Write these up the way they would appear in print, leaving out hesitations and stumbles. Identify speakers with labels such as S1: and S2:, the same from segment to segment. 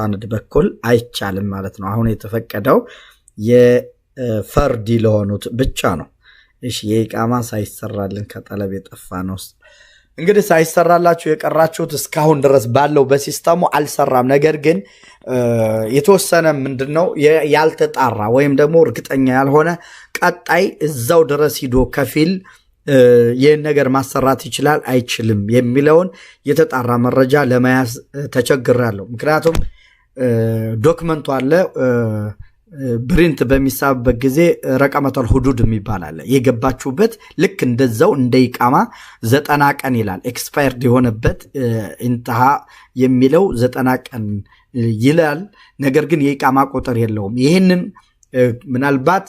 S1: ሰነድ በኩል አይቻልም ማለት ነው። አሁን የተፈቀደው የፈርዲ ለሆኑት ብቻ ነው። እሺ፣ የኢቃማ ሳይሰራልን ከጠለብ የጠፋ ነው። እንግዲህ ሳይሰራላችሁ የቀራችሁት እስካሁን ድረስ ባለው በ system ኡ አልሰራም። ነገር ግን የተወሰነ ምንድን ነው ያልተጣራ ወይም ደግሞ እርግጠኛ ያልሆነ ቀጣይ እዛው ድረስ ሂዶ ከፊል ይህን ነገር ማሰራት ይችላል አይችልም የሚለውን የተጣራ መረጃ ለመያዝ ተቸግሬያለሁ። ምክንያቱም document ኡ አለ፣ print በሚሳብበት ጊዜ رقم الحدود የሚባል አለ። የገባችሁበት ልክ እንደዛው እንደ ኢቃማ 90 ቀን ይላል። Expired የሆነበት انتهى የሚለው 90 ቀን ይላል። ነገር ግን የኢቃማ ቁጥር የለውም። ይህንን ምናልባት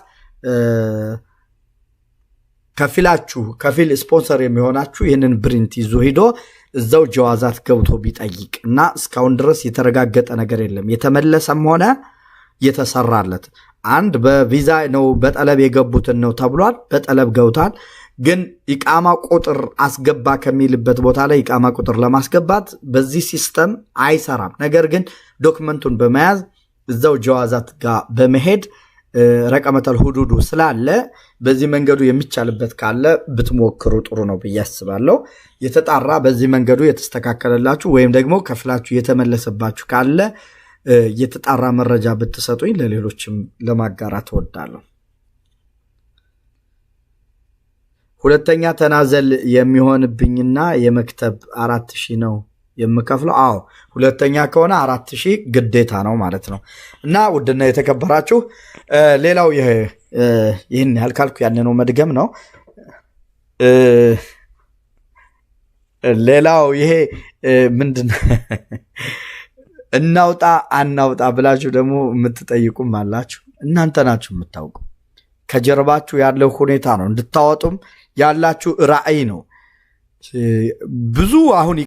S1: ከፊላችሁ ከፊል ስፖንሰር የሚሆናችሁ ይህንን print ይዞ ሂዶ እዛው ጀዋዛት ገብቶ ቢጠይቅ እና እስካሁን ድረስ የተረጋገጠ ነገር የለም፣ የተመለሰም ሆነ የተሰራለት። አንድ በቪዛ ነው በጠለብ የገቡትን ነው ተብሏል። በጠለብ ገብቷል። ግን ኢቃማ ቁጥር አስገባ ከሚልበት ቦታ ላይ ኢቃማ ቁጥር ለማስገባት በዚህ system አይሰራም። ነገር ግን document ኡን በመያዝ እዛው ጀዋዛት ጋር በመሄድ رقم الحدود ኡ ስላለ በዚህ መንገዱ የሚቻልበት ካለ ብትሞክሩ ጥሩ ነው ብዬ አስባለሁ። የተጣራ በዚህ መንገዱ የተስተካከለላችሁ ወይም ደግሞ ከፍላችሁ የተመለሰባችሁ ካለ የተጣራ መረጃ ብትሰጡኝ ለሌሎችም ለማጋራት እወዳለሁ። ሁለተኛ تنازل የሚሆንብኝና የ مكتب 4000 ነው የምከፍለው። አዎ፣ ሁለተኛ ከሆነ 4000 ግዴታ ነው ማለት ነው። እና ውድና የተከበራችሁ ሌላው ይህን ያህል ካልኩ ያንነው መድገም ነው። ሌላው ይሄ ምንድን እናውጣ አናውጣ ብላችሁ ደግሞ የምትጠይቁም አላችሁ። እናንተ ናችሁ የምታውቁ። ከጀርባችሁ ያለው ሁኔታ ነው፣ እንድታወጡም ያላችሁ ራዕይ ነው። ብዙ አሁን